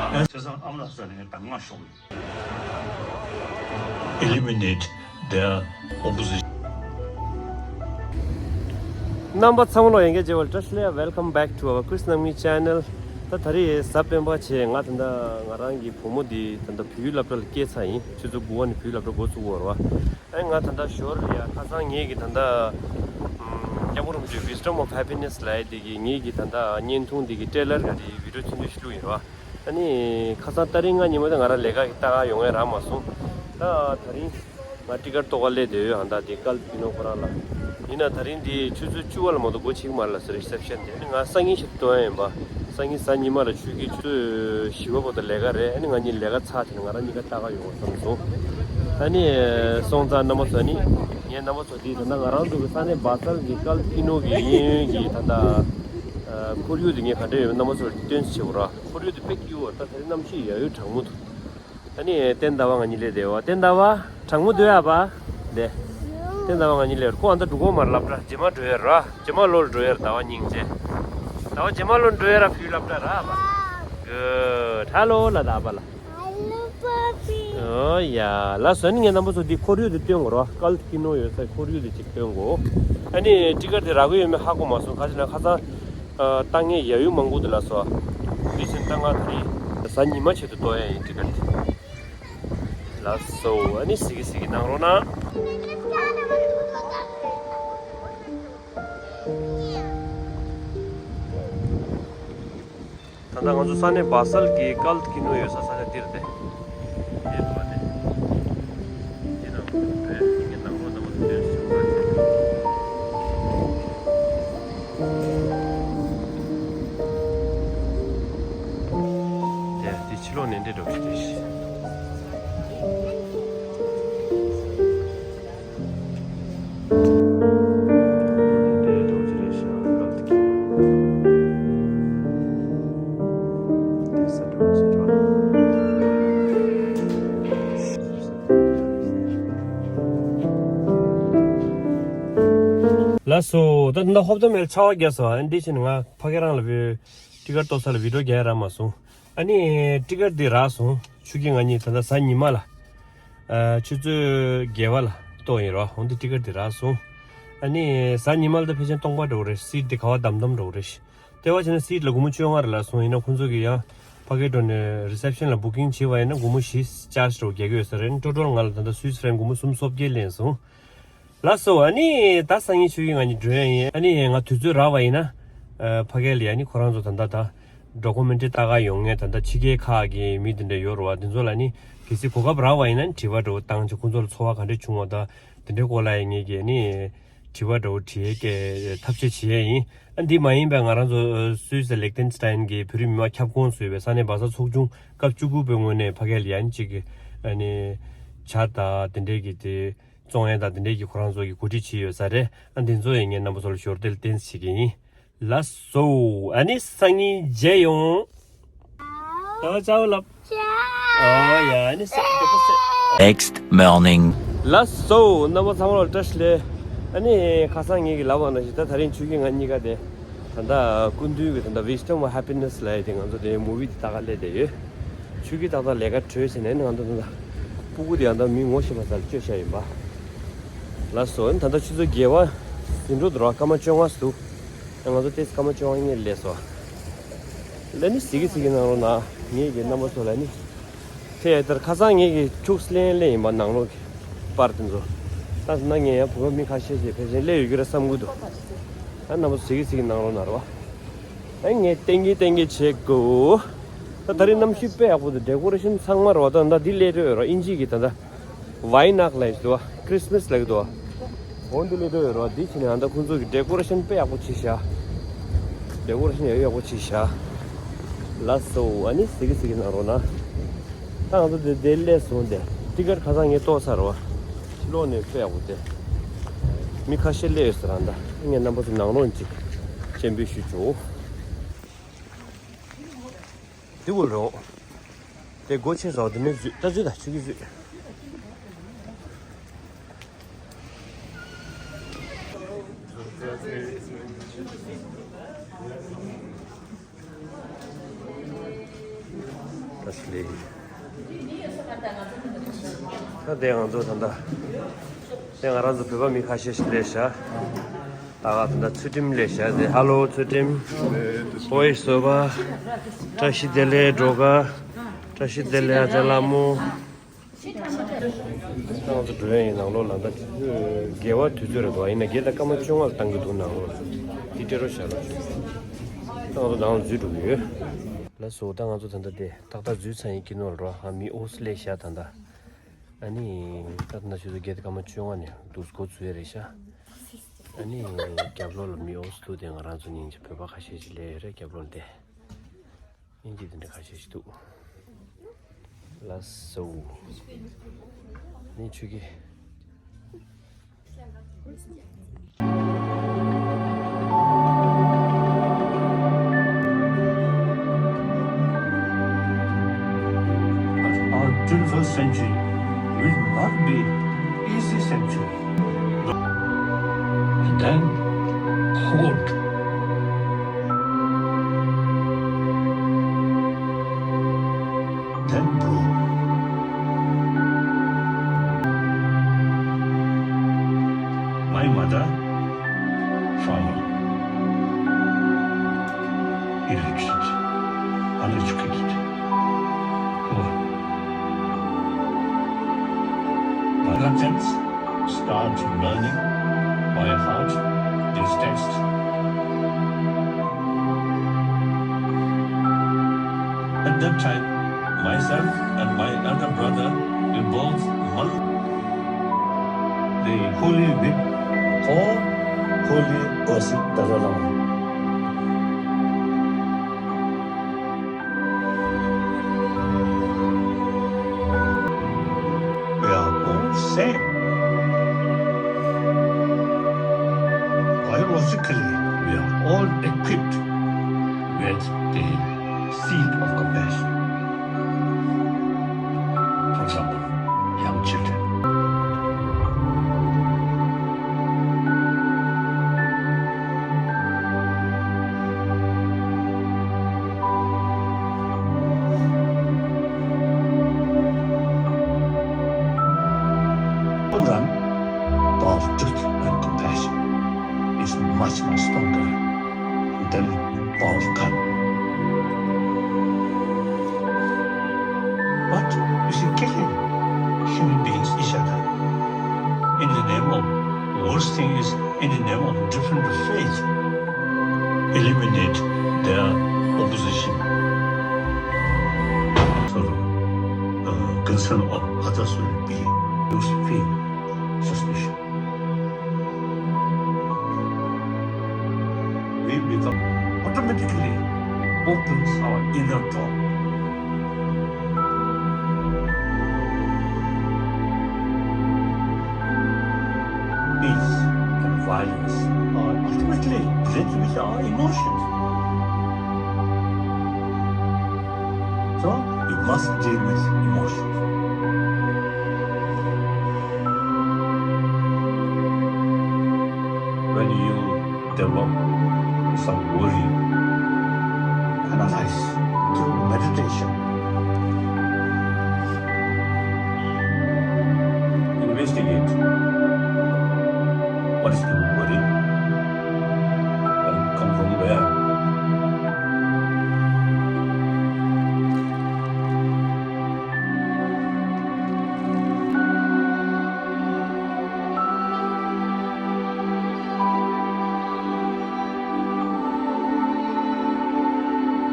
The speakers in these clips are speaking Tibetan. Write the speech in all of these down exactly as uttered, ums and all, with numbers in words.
ཁ་སང་ཨ་མ་ལགས་ཟེར་ནས་དང་མ་ཤོག Eliminate their opposition. རྣམ་པ་ཚང་མ་ལ་ཡང་བསྐྱར་མཇལ་བ་བཀྲ་ཤིས་བདེ་ལེགས། Welcome back to our Chris Namgi channel. ད་ད་རེས་གཟའ་སྤེན་པ་བྱས། ང་ད་ལྟ་ང་རང་གི་བུ་མོ་འདི་ད་ལྟ་བོད་ཡིག་སློབ་གྲྭ་ལ་སྐྱེལ་ཚར་ཡིན། ཆུ་ཚོད་དགུ་པ་ནས་བོད་ཡིག་སློབ་གྲྭ་འགོ་ཚུགས་ཡོད་རེད་བ། ཨ་ནི་ང་ད་ལྟ་ཞོར་ལ་ཡ་ཁ་སང་ངེད་ཀྱི་ད་ལྟ་སྐྱབས་མགོན་རིན་པོ་ཆེའི་Wisdom of Happiness ལབ་ཡ་དེ་གི་ངེད་ཀྱི་ད་ལྟ་བརྙན་ཐུང་འདི་གི་ཊེ་ལར་ག་རེ་བི་ཌིའོ་ཚུན་ཚོད་ཞིག་བླུགས་ཡིན་རེད་བ། ཨ་ནི་ཁ་སང་ཏ་རིག་ལྔ་ཉིན་མོ་དེ་ང་རང་ལས་ཀ་གི་ལྟ་ག་ཡོང་ཡ་རག་མ་སོང་། ད་ད་རིང་ང་ཊི་ཀཊ་གཏོང་ག་སླེབས་བསྡད་ཡོད། ཨ་ད་དེ་ཀལ་པི་ནོ་ཁོ་རང་ལ། ཡིན་ན་ད་རིང་འདི་ཆུ་ཚོད་བཅུ་པ་ལ་མ་གཏོགས་སྒོ་ཕྱེ་གི་མ་རེད་ལབ་ཟེར། རི་སེབ་ཤན་དེ། ཨ་ནི་ང་སང་ཉིན་ཞིག་གཏོང་ཡ་ཡིན་པ། སང་ཉིན་གཟའ་ཉི་མ་ལ་ཆུ་ཚོད་བཞི་པ་བར་དུ་ལས་ཀ་རེད། ཨ་ནི་ང་གཉིས་ལས་ཀ་ཚར་བྱས་ནས་ང་རང་གཉིས་ཀ་ལྟ་ག་ཡོང་བསམ་སོང་། ཨ་ནི་སོང་ཙང་རྣམ་པ་ཚོ། ཨ་ནི་ངས་རྣམ་པ་ཚོ་འདི་ད་ལྟ་ང་རང་ཚོ་གི་ས་གནས་སྦ་སལ་གྱི་ཀལ་པི་ནོ་གི་གཡས་གཡོན་གྱི་ད་ལྟ་ཁོར་ཡུག་དེ་ངས་ག་འདྲ་ཡོད་མེད་རྣམ་པ་ཚོར་སྟོན་བྱེད་དགོས་ར། ཁོར་ཡུག་དེ་དཔེ་སྐྱིད་པོ། ད་ད་རེས་གནམ་གཤིས་ཡ་ཡོད་གྲང་མོ་འདུག་ཨ་ནི་བསྟན་ཟླ་བ་ང་གཉིས་སླེབས་བསྡད་ཡོད། བསྟན་ཟླ་བ་གྲང་མོ་འདུག་ཨ་པ། དེ་བསྟན་ཟླ་བ་ང་གཉིས་སླེབས་ཡོད། ཁོ་ཨ་ད་འགྲོ་གི་མ་རེད་སློབ་གྲྭ། རྗེས་མ་འགྲོ་ཡ་ར། རྗེས་མ་ལོ་ལ་འགྲོ་ཡ་ར། ཟླ་བ་གཉིས་རྗེས། ཟླ་བ་རྗེས་མ་ལོ་འགྲོ་ཡ་ར། བོད་སློབ་གྲྭ་ར་པ། གུཌ། ཧ་ལོ་ལ་ད་པ་ལ། ཨོ་ཡ། ལགས་སོ། ཨ་ནི་ངས་རྣམ་པ་ཚོ་འདི་ཁོར་ཡུག་དེ་སྟོན་དགོས་ར། ཀལ་པི་ནོ་ཡོད་ས་ཁོར་ཡུག་དེ་ཅིག་སྟོན་དགོས། ཨ་ནི་ཊི་ཀཊ་དེ་རག་གི་ཡོད་མེད་ཧ་གོ་མ་སོང་། ག་ཅི་ན་ཁ་སང་ཨ་ལྟ་མཁན་ཡ་ཡུལ་མང་པོ་འདུག་ལགས་སོ། དེ་བཞིན་ད་ང་ད་རིང་གཟའ་ཉི་མ་ཆེད་དུ་གཏོང་ཡ་ཡིན་ཊི་ཀཊ་དེ། ལགས་སོ། ཨ་ནི་གཟིགས་གི་གཟིགས་གི་གནང་རོགས་གནང་། ད་ལྟ་ང་ཚོ་ས་གནས་སྦ་སལ་གྱི་ཀལ་པི་ནོ་ཡོད་ས་ས་ཆ་འདིར་ཏེ། དེ་འདུག་པ་དེ། དེ་ནང་རེད། ངས་ནང་ལོགས་ནང་ལ་སྟོན་ཞུ་བ་བྱས། དེ་དེ་ཕྱི་ལོགས་ནས་འདྲེ་འགྲོ་གི་རེད། ལགས་སོ། ད་ད་ཧོབ་ཏེ་མེད་ཆར་པ་བརྒྱབ་སོང་། ཨ་འདི་ཕྱིན་ང་ཕ་གི་རང་ལ་བོད་ཊི་ཀཊ་གཏོང་ས་ལ་བི་ཌིའོ་རྒྱག་རག་མ་སོང་། ཨ་ནི་ཊི་ཀཊ་འདི་རག་སོང་། ཆུ་སྐྱིད་ང་གཉིས་ད་ལྟ་གཟའ་ཉི་མ་ལ། ཨ་ཆུ་ཚོད་བརྒྱད་པ་ལ་གཏོང་ཡིན་རོ། འོན་ཏེ་ཊི་ཀཊ་འདི་རག་སོང་། ཨ་ནི་གཟའ་ཉི་མ་ལ་ད་ཕལ་ཆེར་སྟོང་པ་འགྲོ་གི་རེད། སིཊ་འདི་ག་བ་བསྡམ་བསྡམ་འགྲོ་གི་རེད། ལྟེ་བ་བྱས་ན་སིཊ་ལ་སྒོར་མོ་བཅོ་ལྔ་རེད་ལབ་སོང་། ཡིན་ན་ཁོང་ཚོ་གིས་ཡང་ཕ་གིར་འགྲོ་ནས་རི་སེབ་ཤན་ལ་བུ་ཀིང་བྱས་པ་ཡིན་ན་སྒོར་མོ་བཞི་ཅར་ཇི་འདྲ་བོ་རྒྱག་གི་ཡོད་ས་རེད། ཊོ་ཊལ་ང་ལ་ད་ལྟ་སུད་སི་ཕྲེང་སྒོར་མོ་སུམ་ཅུ་སོ་བརྒྱད་ལེན་སོང་། ལགས་སོ། ཨ་ནི་ད་སང་ཉིན་ཆུ་སྐྱིད་ང་གཉིས་འགྲོ་ཡ་ཡིན། ཨ་ནི་ང་དུས་ཚོད་རག་པ་ཡིན་ན་ཨ་ཕ་གི་ལ་ཡ་ནི་ཁོ་རང་ཚོ་ད་ལྟ་ད་ཌོ་ཀུ་མེན་ཊི་རི་ལྟ་ག་ཡོང་མཁན་ད་ལྟ་ཕྱི་རྒྱལ་ཁག་གི་མི་དེ་འདྲ་ཡོད་རེད་བ། དེ་ཚོ་ལ་ནི་གལ་སྲིད་གོ་སྐབས་རག་པ་ཡིན་ན་དྲི་བ་འདྲ་བོ་བཏང་བྱས་ཁོ་ཚོ་ལ་ཚོར་བ་ག་འདྲ་བྱུང་བ་ད་དེ་འདྲའི་སྐོར་ལ་ཡ་ངེད་ཀྱིས་ནི་དྲི་བ་འདྲ་བོ་དྲི་ཡའི་ཐབས་ཤེས་བྱེད་ཡ་ཡིན། ཨ་འདི་མ་ཡིན་པའི་ང་རང་ཚོ་སུད་སི་ལིག་ཏེན་སི་ཏན་གྱི་བོད་རིགས་མི་མང་ཁྱབ་ཁོངས་སུ་ཡོད་པའི་ས་གནས་སྦ་སལ་ཚོགས་ཆུང་སྐབས་བཅུ་དགུ་པའི་ངོས་ནས་ཕ་གི་ལ་ཡ་ནི་གཅིག་གི་ཨ་ནི་ཇ་དང་དེ་འདྲའི་གི་དེ། བཙོང་ཡས་དང་དེ་འདྲས་ཀྱི་ཁོ་རང་ཚོ་གི་གོ་སྒྲིག་བྱས་ཡོད་ས་རེད། ཨ་འདི་ཚོ་ཡང་ངས་རྣམ་པ་ཚོ་ལ་ཞོར་དེ་ལ་བསྟན་བྱེད་ཀྱི་ཡིན། ལགས་སོ། ཨ་ནི་སང་ཉིན་མཇལ་ཡོང་། ད་ཅའོ་ལབ། ཨོ་ཡ། ཨ་ནི་ས་Next morning. ལགས་སོ། རྣམ་པ་ཚང་མ་ལ་བཀྲ་ཤིས་བདེ་ལེགས། ཨ་ནི་ཁ་སང་ངེད་ཀྱིས་ལབ་པ་ནང་བཞིན་ད་ད་རིང་ཆུ་སྐྱིད་ང་གཉིས་ཀ་དེ། ད་ལྟ་སྐུ་མདུན་གྱི་ད་ལྟ་Wisdom of Happiness ལབ་ཡ་དེ་ང་ཚོ་དེ་མུ་བི་དེ་ལྟ་ག་སླེབས་བསྡད་ཡོད། ཆུ་སྐྱིད་ཏག་ཏག་ལས་ཀ་གྲོལ་ཟིན་ནས་ང་ཚོ་ད་ལྟ་སྤུ་གུ་དེ་ཡང་ད་མི་ངོ་ཤེས་པ་ཚོ་ལ་བཅོལ་བཞག་ཡིན་པ། ལགས་སོ། ད་ལྟ་ཆུ་ཚོད་བརྒྱད་པ་ཟིན་འགྲོ་འདུག་ར། སྐར་མ་བཅོ་ལྔ་ཙམ་འདུག་ང་ཚོ་ཏོག་ཙམ་སྐར་མ་བཅོ་ལྔ་སྔོན་སླེབས་སོང་། ལགས་ནི་གཟིགས་གི་གཟིགས་གི་གནང་རོགས་གནང་། ངེད་ཀྱི་རྣམ་པ་ཚོ་ལ་ནི། ཁྱེད་ཡ་ལྟར་ཁ་སང་ངེད་ཀྱི་ཁྱུག་སི་ལེན་ལེན་ཡིན་པ་ནང་ལོགས་ཀྱི་པར་དེ་ཚོ། ད་ན་ངས་ཡང་བུ་ག་མི་ཁ་ཤས་ཤིག་ཕལ་ཆེར་སླེབས་ཡོད་ཀྱི་རེད་བསམ་གྱི་འདུག་ད་རྣམ་པ་ཚོ་གཟིགས་གི་གཟིགས་གི་གནང་རོགས་གནང་རོགས། ཨ་ངས་ཏན་གྱི་ཏན་གྱི་བྱེད་དགོས། ད་ད་རིང་གནམ་གཤིས་དཔེ་ཡག་པོ་འདུག་ཌེ་ཀོ་རེ་ཤན་ཚང་མ་རེད་བ། ད་ད་འདི་སླེབས་འགྲོ་ཡོད་རེད། དབྱིན་ཇི་གི་ད་ད་ཝའི་ནག་ལབ་ཀྱི་འདུག་བ། ཁི་རི་སི་མ་སི་ལབ་ཀྱི་འདུག་བ། འོ་འདི་སླེབས་འགྲོ་ཡོད་རེད་བ། འདི་ཕྱིན་ནས་ཨ་ད་ཁོང་ཚོ་གི་ཌེ་ཀོ་རེ་ཤན་དཔེ་ཡག་པོ་བྱས་ཤག་ཌེ་ཀོ་རེ་ཤན་ཡག་ཡག་པོ་བྱས་ཤག་ལགས་སོ། ཨ་ནི་གཟིགས་གི་གཟིགས་གི་གནང་རོགས་གནང་། ད་ང་ཚོ་འདི་འདི་སླེབས་སོང་སྟེ། ཊི་ཀཊ་ཁ་སང་ངས་གཏོང་ཚར་བ། ཕྱི་ལོགས་ནས་དཔེ་ཡག་པོ་སྟེ། མི་ཁ་ཤས་སླེབས་ཡོད་ས་རང་ད། ངས་རྣམ་པ་ཚོ་ནང་ལོགས་ཅིག་སྤྱན་འབུལ་ཞུ་ཆོག་འདི་འོ་རོ། དེ་སྒོ་ཕྱེ་སོང་། དེ་ནས་འཛུལ། ད་འཛུལ་ད། ཆུ་གི་འཛུལ། ལས། ད་དེ་ང་ཚོ་ད་ལྟ་དེ་ང་རང་ཚོ་བོད་པ་མི་ཁ་ཤས་ཤིག་སླེབས་ཤག་ད་ག་ད་ལྟ་ཚུལ་ཁྲིམས་སླེབས་ཤག་དེ་ཧ་ལོ་ཚུལ་ཁྲིམས། ཨོའི་བཟོད་པ། བཀྲ་ཤིས་བདེ་ལེགས་སྒྲོལ་དཀར། བཀྲ་ཤིས་བདེ་ལེགས་ཨ་ཅག་ལྷ་མོ། ད་ང་ཚོ་འགྲོ་ཡ་ཡིན། ནང་ལོགས་ལ་ད་དགེ་བ་དུས་ཚོད་རེད་འདུག་ཡིན་ན་དགེ་ད་སྐར་མ་བཅོ་ལྔ་ལ་བཏང་གི་འདུག་ནང་ལོགས་ལ་དེ་སྤྲད་རོགས་བྱ་ལ། ད་ང་ཚོ་ནང་ལ་འཛུལ་འགྲོ་གི་ཡོད། ལགས་སོ། ད་ང་ཚོ་ད་ལྟ་དེ་ཏག་ཏག་འཛུལ་ཚར་ཡིན། དཀྱིལ་ནོར་རོ་ཨ་མི་ཨོ་སི་ལེ་ཤ་ད་ད། ཨ་ནི་ད་ད་ཆུ་ཚོད་བརྒྱད་དང་སྐར་མ་བཅོ་ལྔ་ནས་འདུག་འགོ་ཚུགས་ཡ་རེད་ཤག་ཨ་ནི་རྒྱབ་ལོགས་ལ་མི་ཨོ་སི་ཐུག་དེ་ང་རང་ཚོ་ཉིན་གྱི་བོད་པ་ཁ་ཤས་ཅིག་སླེབས་ཡོད་རེད། རྒྱབ་ལོགས་དེ་ཨིན་ཇི་དེ་འདྲ་ཁ་ཤས་ཤིག་འདུག་ལགས་སོ། ཨ་ནི་ཆུ་གི Our twenty-first century will not be easy century. And then court. Then bro. My mother, farmer. Illiterate, uneducated, poor. Reluctance, start learning by heart these texts. At that time, myself and my elder brother, we both mul- the holy book or holy person Dalai Lama. We are all same. Biologically, we are all equipped with the seed of compassion. For example, young children. Run, power of truth and compassion is much, much stronger than power of gun. But you see, killing human beings, each other, in the name of, worst thing is, in the name of different faith, eliminate their opposition. Sort of, uh, concern of others will be, you feel suspicion. We become automatically opens our inner door. Peace and violence are ultimately bred with our emotions. So you must deal with emotions. When you develop some worry, analyze through meditation. Investigate what is the worry and come from where.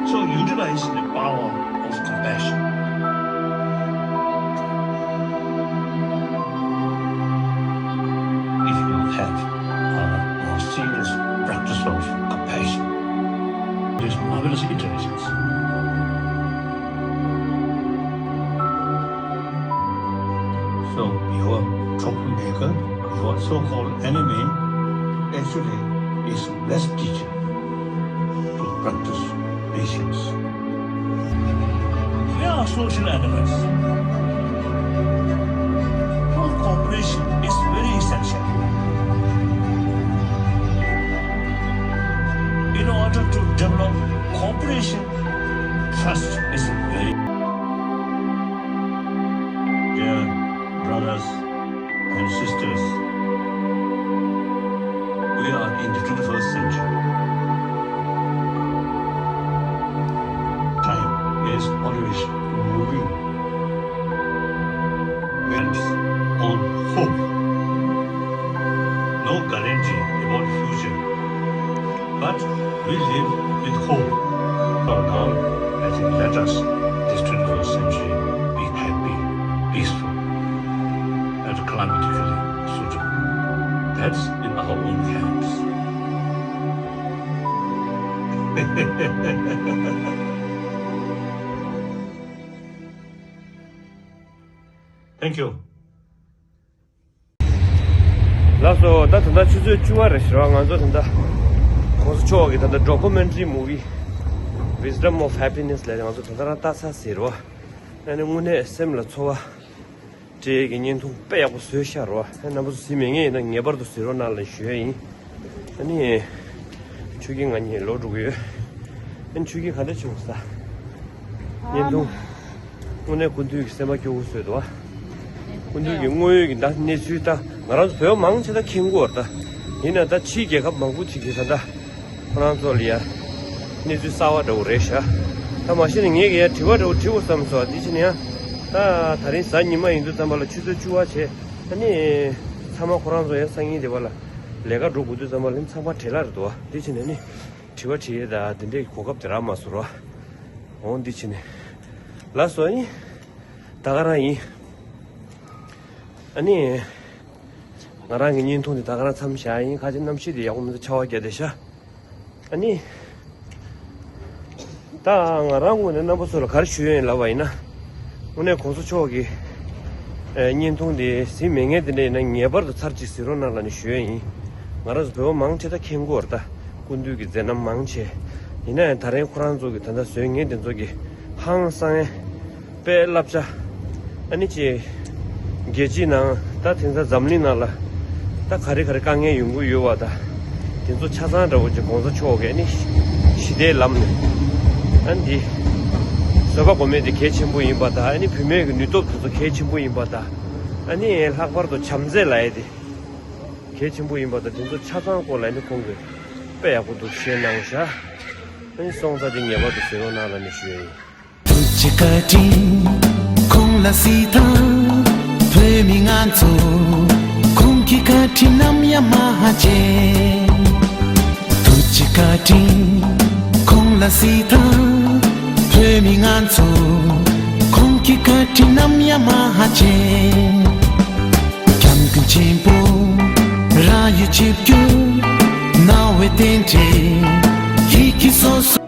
So utilize the power of compassion. If you have a more serious practice of compassion, it is marvelous intelligence. So your troublemaker, your so-called enemy, actually is best teacher to practice patience. We are social animals. True cooperation is very essential. In order to develop cooperation, trust is very Home. Come, come, I think let us, this twenty-first century, be happy, peaceful, and climatically suitable. That's in our own hands. Thank you. ལགས་སོ། ད་ད་ལྟ་ཆུ་ཚོད་བཅུ་པ་རེད་ཤག་ང་ཚོ་ད་ལྟ་༸གོང་ས་མཆོག་གི་ད་ལྟ་documentary movie Wisdom of Happiness ལབ་ནས་ང་ཚོ་ད་ལྟ་རང་ལྟ་ས་ཟེར་བ། ཨ་ནི་དངོས་གནས་སེམས་ལ་ཚོར་བ་སྤྲད་ཀྱི་བརྙན་ཐུང་དཔེ་ཡག་པོ་བཟོས་ཤག་རོ། ཨ་རྣམ་པ་ཚོ་གཟིགས་མེད་མཁན་ཡིན་ན་ངེས་པར་དུ་གཟིགས་རོགས་གནང་ལབ་ཞུ་ཡ་ཡིན། ཨ་ནི། ཆོས་སྐྱིད་ང་གཉིས་ལོག་འགྲོ་གི་ཡོད། ཨ་ནི་ཆོས་སྐྱིད་ག་འདྲ་བྱུང་ས། བརྙན་ཐུང་། དངོས་གནས་སྐུ་མདུན་གྱི་སེམས་པ་སྐྱོ་བོ་བཟོས་འདུག་ཨ། སྐུ་མདུན་གྱི་དངོས་ཡོད་ཀྱི་ད་གནས་ཚུལ་ད་ང་རང་ཚོ་བོད་པ་མང་ཆེ་ད་མཁྱེན་གྱི་ཡོད་རེད་ད། ཡིན་ན་ད་ཕྱིའི་རྒྱལ་ཁབ་མང་པོ་ཅིག་གིས་ད་ད། ཁོ་རང་ཚོ་ལ་ཡ། གནས་ཚུལ་གསར་བ་འདྲ་བོ་རེད་ཤག་ད་མ་གཞི་ནས་ངས་ཀྱི་ཡ་དྲི་བ་འདྲ་བོ་དྲི་དགོས་བསམ་སོང་། འདི་ཕྱི་ནས་ཡ། ད་ད་རིང་གཟའ་ཉི་མ་ཡིན་དུས་ཙམ་པ་ལ་ཆུ་ཚོད་བཅུ་པ་བྱས། ཨ་ནི། ཚང་མ་ཁོ་རང་ཚོ་ཡང་སང་ཉིན་དེ་བ་ལ་ལས་ཀ་འགྲོ་དགོས་དུས་ཙམ་པ་ལ་ཚང་མ་བྲེལ་ལ་རེད་འདུག་བ། འདི་ཕྱི་ནས་ནི། དྲི་བ་དྲི་ཡས་ད་དེ་འདྲའི་གོ་སྐབས་དེ་རག་མ་སོང་ར། འོང་འདི་ཕྱི་ནས། ལགས་སོ་ཨ་ནི། ད་ག་རང་ཡིན། ཨ་ནི། ང་རང་གི་བརྙན་ཐུང་དེ་ད་ག་རང་མཚམས་བཞག་ཡིན། ཁ་ཅིག་གནམ་གཤིས་དེ་ཡག་པོ་མི་འདུག་ཆར་པ་བརྒྱབ་བསྡད་ཤག་ཨ་ནི། ད་ང་རང་ངོས་ནས་རྣམ་པ་ཚོ་ལ་ག་རེ་ཞུ་ཡ་ཡིན་ལབ་པ་ཡིན་ན། དངོས་གནས་གོང་ས་མཆོག་གི་ཨེ་བརྙན་ཐུང་འདི་གཟིགས་མེད་མཁན་དེ་འདྲ་ཡིན་ན་ངེས་པར་དུ་ཚར་གཅིག་གཟིགས་རོགས་གནང་ལབ་ནས་ཞུ་ཡ་ཡིན། ང་རང་ཚོ་བོད་པ་མང་ཆེ་ད་མཁྱེན་གྱི་ཡོད་རེད་ད། སྐུ་མདུན་གྱི་མཛད་རྣམ་མང་ཆེ། ཡིན་ན་ཡང་ད་རིང་ཁོ་རང་ཚོ་གི་ད་ལྟ་བཟོས་མཁན་དེ་ཚོ་གི་ཧང་སང་ཡ། དཔེ་བསླབ་བྱ། ཨ་ནི་ཅི། རྒྱལ་སྤྱིའི་ནང་ད་དེང་སང་འཛམ་གླིང་ནང་ལ་ད་ག་རེ་ག་རེ་དཀའ་ངལ་ཡོང་གི་ཡོད་པ་ད། དེ་ཚོ་ཆ་ཚང་འདྲ་བོ་ཅིག་གོང་ས་མཆོག་གིས་ཨ་ནི་ཞི་བདེའི་ལམ་ནས་ཨ་ནི་འདི་བཟོད་པ་སྒོམ་ཡས་དེ་གལ་ཆེན་པོ་ཡིན་པ་ད། ཨ་ནི་བུད་མེད་ཀྱི་ནུས་སྟོབས་དེ་ཚོ་གལ་ཆེན་པོ་ཡིན་པ་ད། ཨ་ནི་ལྷག་པར་དུ་བྱམས་བརྩེ་ལབ་ཡས་དེ་གལ་ཆེན་པོ་ཡིན་པ་ད། དེ་ཚོ་ཆ་ཚང་སྐོར་ལ་ཨ་ནི་ཁོང་གིས་དཔེ་ཡག་པོ་འདུག་བཤད་གནང་བཞག་ཨ་ནི་སོང་ཙང་དེ་ངེས་པར་དུ་གཟིགས་རོགས་གནང་ལབ་ནས་ཞུ་ཡས་ཡིན། ཐུགས་རྗེ་བཀའ་དྲིན་ཁོང་ལ་གཟིགས་དང་། བོད་མི་ང་ཚོ་ཁོང་གི་བཀའ་དྲིན་ནམ་ཡང་མ་བརྗེད། ཐུགས་རྗེ་བཀའ་དྲིན་ཁོང་ལ་གཟིགས་དང་། བོད་མི་ང་ཚོ་ཁོང་གི་བཀའ་དྲིན་ནམ་ཡང་མ་བརྗེད། སྐྱབས་མགོན་ཆེན་པོ་རང་ཡུལ་ཆིབས་བསྒྱུར་གནང་བའི་རྟེན་འབྲེལ་ཡིད་ཀྱི་སོ་སོ།